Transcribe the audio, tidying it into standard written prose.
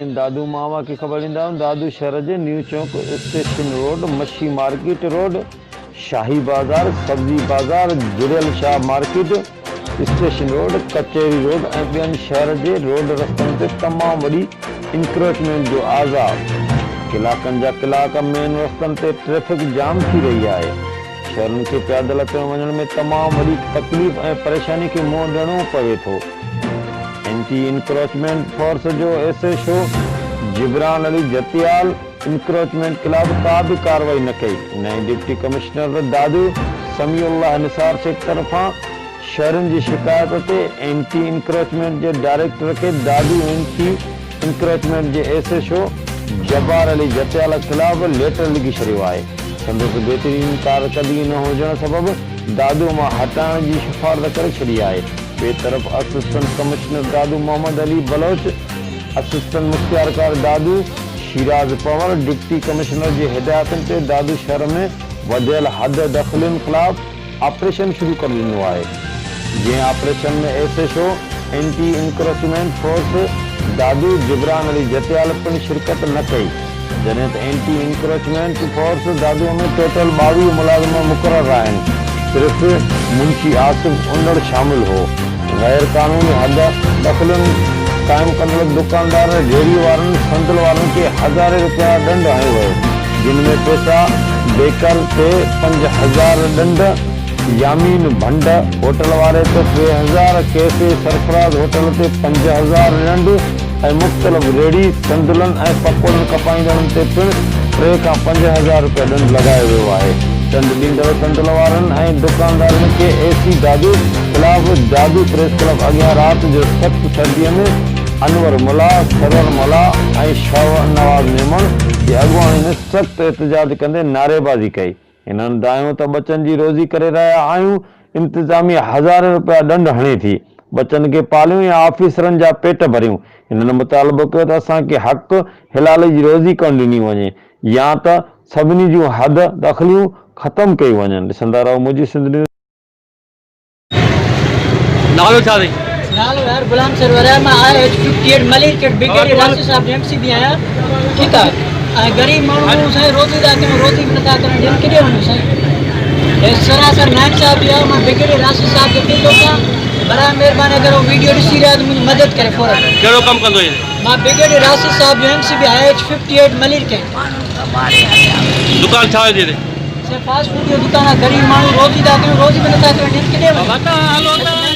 دادو مان اوهان کي خبر ڏيندا آهيون دادو شهر جي نيو چونڪ، اسٽيشن روڊ، مڇي مارڪيٽ روڊ، شاهي بازار، سبزي بازار، جڙيل شاهه مارڪيٽ، اسٽيشن روڊ، ڪچهري روڊ ۽ ٻين شهر جي روڊ رستن تي تمام وڏي انڪروچمينٽ جو آزار، ڪلاڪن جا ڪلاڪ مين رستن تي ٽريفڪ جام ٿي رهي آهي، شهرين کي پيادل اچڻ وڃڻ ۾ تمام وڏي تڪليف ۽ پريشاني کي منهن ڏيڻو پوي ٿو. اينٽي انڪروچمينٽ فورس جو S H O Jibran Ali Jhatial encroachment خلاف ڪا به ڪارروائي نه ڪئي، نئين ڊپٽي ڪمشنر دادو سميع الله نثار شيخ طرفان شهرين جي شڪايت تي اينٽي انڪروچمينٽ جي ڊائريڪٽر کي دادو اينٽي انڪروچمينٽ جي S H O Jabbar Ali Jhatial خلاف ليٽر لکي ڇڏيو آهي، سندس بهترين ڪارڪردگي نه هجڻ سبب دادو مان هٽائڻ جي سفارت ڪري ڇڏي آهي. ٻئي طرف assistant commissioner Dadu Muhammad Ali Baloch, assistant مختيارڪار دادو شيراز پنور ڊپٽي ڪمشنر جي هدايتن تي دادو شهر ۾ وڌيل حد دخلين خلاف آپريشن شروع ڪري ڏنو آهي جنهن operation ۾ S H O anti encroachment force Dadu Jibran Ali Jhatial پڻ شرڪت نه ڪئي جڏهن ته anti encroachment force Dadu ۾ total 22 ملازم مقرر آهن صرف منشي آصف انڙ شامل هو غير قانوني حد دخلين قائم ڪندڙ دڪاندار ريڙهي وارن صندل وارن کي هزارين رپيا ڏنڊ هنيو ويو جن ۾ پيسا بيڪر تي 5000 ڏنڊ، يامين ڀنڊ هوٽل واري تي 3000، ڪيفي سرفراز هوٽل تي 5000 ڏنڊ ۽ مختلف ريڙهي، صندلن ۽ پڪوڙن کپائيندڙن تي پڻ ٽي کان 5000 رپيا ڏنڊ لڳايو ويو آهي. ڏنڊ ڏيندڙ صندل وارن ۽ دڪاندارن کي اي سي دادو خلاف دادو پريس ڪلب اڳيان رات جو سخت سردي ۾ انور ملاح، سرور ملاح ۽ شاهنواز ميمڻ جي اڳواڻي ۾ سخت احتجاج ڪندي نعريبازي ڪئي. هنن دانهيو ته ٻچن جي روزي ڪري رهيا آهيون، انتظاميه هزارين رپيا ڏنڊ هڻي ٿي، ٻچن کي پاليون يا آفيسرن جا پيٽ ڀريون. هنن مطالبو ڪيو ته اسان کي حق حلال جي روزي ڪرڻ ڏني وڃي يا ته سڀني جون حد دخليون ختم ڪيون وڃن. ڏسندا رهو منهنجي سنڌ نيوز. نالو ڇا اٿئي؟ نالو يار غلام سرور آهي مان I H fifty eight Malir cantt brigadier Rashid صاحب جو ايم سي بي آهيان ٺيڪ آهي ۽ غريب ماڻهو سائين روزي ٿا ڪيون روزي به نٿا ڪرڻ ڏين ڪيڏي وڃون سائين هي سراسر ناانصافي آهي مان برگيڊيئر راشد صاحب کي اپيل ٿو ڪيان براء مهرباني اگر هو ويڊيو ڏسي رهيا ته منهنجي مدد ڪري فورن. ڪهڙو ڪم ڪندو آهين؟ مان برگيڊيئر راشد صاحب جو M C B I H fifty eight Malir cantt. دڪان ڇا جو اٿئي؟ سائين فاسٽ فوڊ جو دڪان آهي غريب ماڻهو روزي ٿا ڪيون روزي به نٿا ڪرڻ ڏين ڪيڏي وڃون.